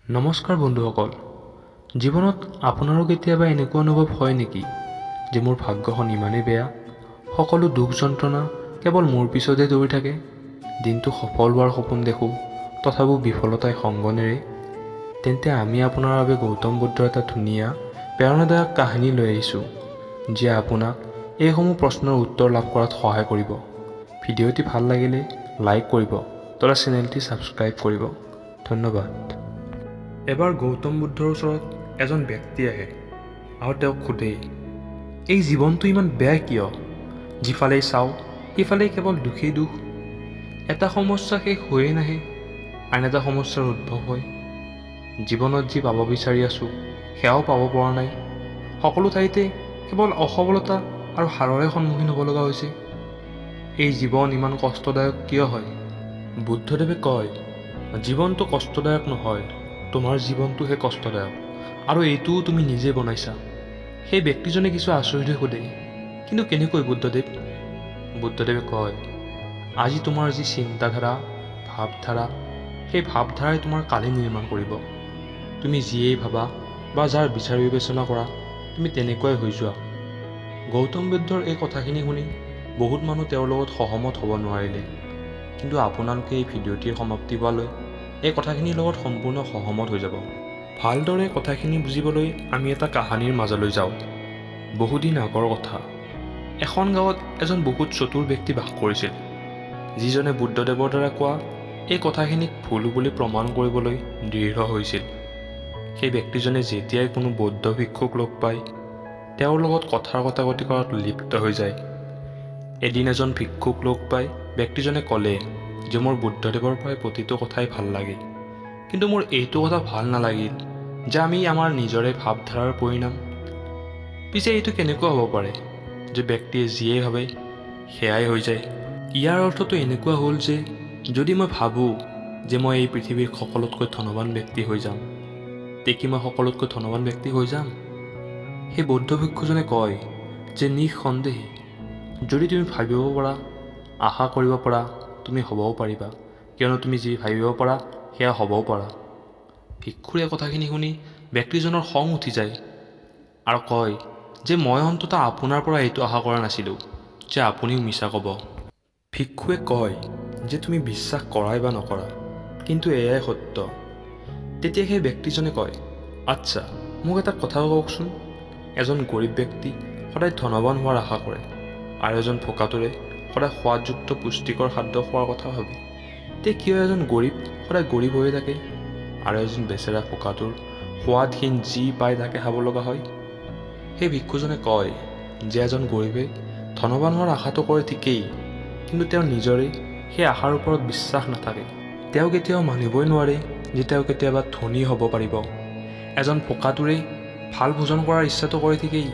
নমস্কাৰ বন্ধুসকল, জীৱনত আপোনাৰো কেতিয়াবা এনেকুৱা অনুভৱ হয় নেকি যে মোৰ ভাগ্যখন ইমানেই বেয়া, সকলো দুখ যন্ত্ৰণা কেৱল মোৰ পিছতে দৌৰি থাকে? দিনটো সফল হোৱাৰ সপোন দেখোঁ, তথাপিও বিফলতাই সংগ নেৰে। তেন্তে আমি আপোনাৰ বাবে গৌতম বুদ্ধৰ এটা ধুনীয়া প্ৰেৰণাদায়ক কাহিনী লৈ আহিছোঁ, যিয়ে আপোনাক এইসমূহ প্ৰশ্নৰ উত্তৰ লাভ কৰাত সহায় কৰিব। ভিডিঅ'টি ভাল লাগিলে লাইক কৰিব তথা চেনেলটি ছাবস্ক্ৰাইব কৰিব। ধন্যবাদ। এবাৰ গৌতম বুদ্ধৰ ওচৰত এজন ব্যক্তি আহে আৰু তেওঁক সোধে, এই জীৱনটো ইমান বেয়া কিয়? যিফালেই চাওঁ সিফালেই কেৱল দুখেই দুখ। এটা সমস্যা শেষ হৈয়ে নাহে, আন এটা সমস্যাৰ উদ্ভৱ হয়। জীৱনত যি পাব বিচাৰি আছোঁ সেয়াও পাব পৰা নাই। সকলো ঠাইতে কেৱল অসফলতা আৰু হাৰৰে সন্মুখীন হ'ব লগা হৈছে। এই জীৱন ইমান কষ্টদায়ক কিয় হয়? বুদ্ধদেৱে কয়, জীৱনটো কষ্টদায়ক নহয়, তোমাৰ জীৱনটোহে কষ্টদায়ক, আৰু এইটোও তুমি নিজে বনাইছা। সেই ব্যক্তিজনে কিছু আচৰিত হৈ সোধে, কিন্তু কেনেকৈ বুদ্ধদেৱ? বুদ্ধদেৱে কয়, আজি তোমাৰ যি চিন্তাধাৰা, ভাৱধাৰা, সেই ভাৱধাৰাই তোমাৰ কালি নিৰ্মাণ কৰিব। তুমি যিয়েই ভাবা বা যাৰ বিচাৰ বিবেচনা কৰা, তুমি তেনেকুৱাই হৈ যোৱা। গৌতম বুদ্ধৰ এই কথাখিনি শুনি বহুত মানুহ তেওঁৰ লগত সহমত হ'ব নোৱাৰিলে, কিন্তু আপোনালোকে এই ভিডিঅ'টিৰ সমাপ্তি পোৱালৈ এই কথাখিনিৰ লগত সম্পূৰ্ণ সহমত হৈ যাব। ভালদৰে কথাখিনি বুজিবলৈ আমি এটা কাহানীৰ মাজলৈ যাওঁ। বহুদিন আগৰ কথা, এখন গাঁৱত এজন বহুত চতুৰ ব্যক্তি বাস কৰিছিল, যিজনে বুদ্ধদেৱৰ দ্বাৰা কোৱা এই কথাখিনিক ভুল বুলি প্ৰমাণ কৰিবলৈ দৃঢ় হৈছিল। সেই ব্যক্তিজনে যেতিয়াই কোনো বৌদ্ধ ভিক্ষুক লগ পায়, তেওঁৰ লগত কথাৰ কটাকটি কৰাত লিপ্ত হৈ যায়। এদিন এজন ভিক্ষুক লগ পাই ব্যক্তিজনে ক'লে যে মোৰ বুদ্ধদেৱৰ পৰাই প্ৰতিটো কথাই ভাল লাগে, কিন্তু মোৰ এইটো কথা ভাল নালাগিল যে আমি আমাৰ নিজৰে ভাৱধাৰাৰ পৰিণাম। পিছে এইটো কেনেকুৱা হ'ব পাৰে যে ব্যক্তিয়ে যিয়েই ভাবে সেয়াই হৈ যায়? ইয়াৰ অৰ্থটো এনেকুৱা হ'ল যে যদি মই ভাবোঁ যে মই এই পৃথিৱীৰ সকলোতকৈ ধনৱান ব্যক্তি হৈ যাম, তে কি মই সকলোতকৈ ধনৱান ব্যক্তি হৈ যাম? সেই বৌদ্ধ ভিক্ষুজনে কয় যে নিঃসন্দেহে, যদি তুমি ভাবিব পাৰা, আশা কৰিব পাৰা, তুমি হ'বও পাৰিবা, কিয়নো তুমি যি ভাবিব পাৰা সেয়া হ'বও পাৰা। ভিক্ষুৰ এই কথাখিনি শুনি ব্যক্তিজনৰ খং উঠি যায় আৰু কয় যে মই অন্ততঃ আপোনাৰ পৰা এইটো আশা কৰা নাছিলোঁ যে আপুনিও মিছা ক'ব। ভিক্ষুৱে কয় যে তুমি বিশ্বাস কৰাই বা নকৰা, কিন্তু এয়াই সত্য। তেতিয়া সেই ব্যক্তিজনে কয়, আচ্ছা মোক এটা কথা কওকচোন, এজন গৰীব ব্যক্তি সদায় ধনৱান হোৱাৰ আশা কৰে আৰু এজন ভোকাতুৰে সদায় সোৱাদযুক্ত পুষ্টিকৰ খাদ্য খোৱাৰ কথা ভাবে, তে কিয় এজন গৰীব সদায় গৰীব হৈয়ে থাকে আৰু এজন বেচেৰা ভোকাতুৰ সোৱাদহীন যি পায় তাকে খাব লগা হয়? সেই ভিক্ষুজনে কয় যে এজন গৰীবে ধনৱান হোৱাৰ আশাটো কৰে ঠিকেই, কিন্তু তেওঁৰ নিজৰে সেই আশাৰ ওপৰত বিশ্বাস নাথাকে। তেওঁ কেতিয়াও মানিবই নোৱাৰে যে তেওঁ কেতিয়াবা ধনী হ'ব পাৰিব। এজন ভোকাতুৰে ভাল ভোজন কৰাৰ ইচ্ছাটো কৰে ঠিকেই,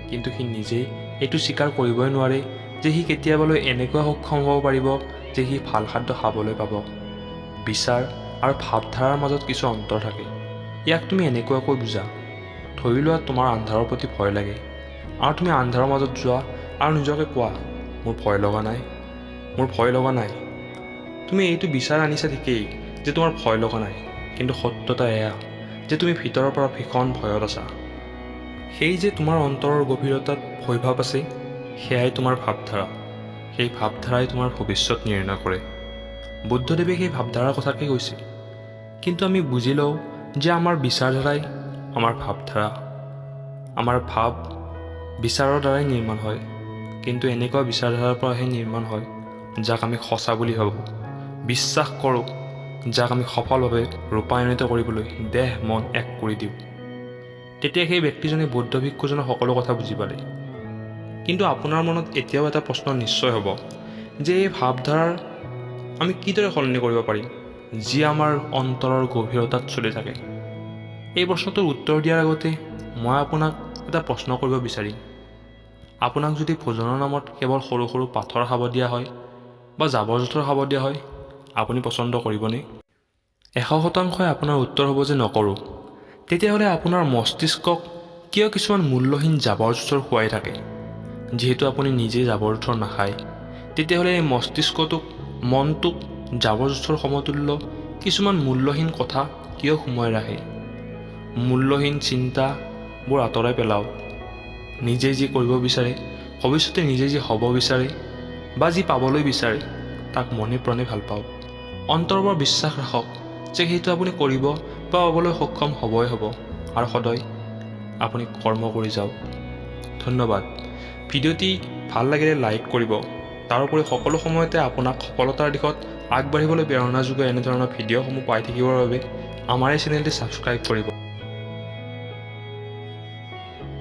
কিন্তু সি নিজেই এইটো স্বীকাৰ কৰিবই নোৱাৰে যে সি কেতিয়াবালৈ এনেকুৱা সক্ষম হ'ব পাৰিব যে সি ভাল খাদ্য খাবলৈ পাব। বিচাৰ আৰু ভাৱধাৰাৰ মাজত কিছু অন্তৰ থাকে। ইয়াক তুমি এনেকুৱাকৈ বুজা, ধৰি লোৱা তোমাৰ আন্ধাৰৰ প্ৰতি ভয় লাগে আৰু তুমি আন্ধাৰৰ মাজত যোৱা আৰু নিজকে কোৱা, মোৰ ভয় লগা নাই, মোৰ ভয় লগা নাই। তুমি এইটো বিচাৰ আনিছা ঠিকেই যে তোমাৰ ভয় লগা নাই, কিন্তু সত্যতা এয়া যে তুমি ভিতৰৰ পৰা ভীষণ ভয়ত আছা। সেই যে তোমাৰ অন্তৰৰ গভীৰতাত ভয়ভাৱ আছে, সেয়াই তোমাৰ ভাৱধাৰা। সেই ভাৱধাৰাই তোমাৰ ভৱিষ্যত নিৰ্ণয় কৰে। বুদ্ধদেৱে সেই ভাৱধাৰাৰ কথাকে কৈছে, কিন্তু আমি বুজি লওঁ যে আমাৰ বিচাৰধাৰাই আমাৰ ভাৱধাৰা, আমাৰ ভাৱ বিচাৰৰ দ্বাৰাই নিৰ্মাণ হয়, কিন্তু এনেকুৱা বিচাৰধাৰাৰ পৰাহে নিৰ্মাণ হয় যাক আমি সঁচা বুলি ভাবোঁ, বিশ্বাস কৰোঁ, যাক আমি সফলভাৱে ৰূপায়ণিত কৰিবলৈ দেহ মন এক কৰি দিওঁ। তেতিয়া সেই ব্যক্তিজনে বৌদ্ধ ভিক্ষুজনৰ সকলো কথা বুজি পালে। কিন্তু আপোনাৰ মনত এতিয়াও এটা প্ৰশ্ন নিশ্চয় হ'ব যে এই ভাৱধাৰাৰ আমি কিদৰে সলনি কৰিব পাৰিম, যি আমাৰ অন্তৰৰ গভীৰতাত চলি থাকে? এই প্ৰশ্নটোৰ উত্তৰ দিয়াৰ আগতে মই আপোনাক এটা প্ৰশ্ন কৰিব বিচাৰিম। আপোনাক যদি ভোজনৰ নামত কেৱল সৰু সৰু পাথৰ খাব দিয়া হয় বা জাবৰ জোঁথৰ খাব দিয়া হয়, আপুনি পচন্দ কৰিবনে? 100%ই আপোনাৰ উত্তৰ হ'ব যে নকৰোঁ। তেতিয়াহ'লে আপোনাৰ মস্তিষ্কক কিয় কিছুমান মূল্যহীন জাবৰ জোঁথৰ খুৱাই থাকে? যিহেতু আপুনি নিজে জাবৰ জোঁথৰ নাখায়, তেতিয়াহ'লে এই মস্তিষ্কটোক, মনটোক জাবৰ জোঁথৰ সমতুল্য কিছুমান মূল্যহীন কথা কিয় সোমোৱাই ৰাখে? মূল্যহীন চিন্তাবোৰ আঁতৰাই পেলাওক। নিজে যি কৰিব বিচাৰে, ভৱিষ্যতে নিজে যি হ'ব বিচাৰে বা যি পাবলৈ বিচাৰে, তাক মনে প্ৰাণে ভাল পাওক। অন্তৰৰ পৰা বিশ্বাস ৰাখক যে সেইটো আপুনি কৰিব বা পাবলৈ সক্ষম হ'বই হ'ব আৰু সদায় আপুনি কৰ্ম কৰি যাওক। ধন্যবাদ। ভিডিঅ'টি ভাল লাগিলে লাইক কৰিব। তাৰোপৰি সকলো সময়তে আপোনাক সফলতাৰ দিশত আগবাঢ়িবলৈ প্ৰেৰণা যোগোৱা এনেধৰণৰ ভিডিঅ'সমূহ পাই থাকিবৰ বাবে আমাৰ এই চেনেলটি ছাবস্ক্ৰাইব কৰিব।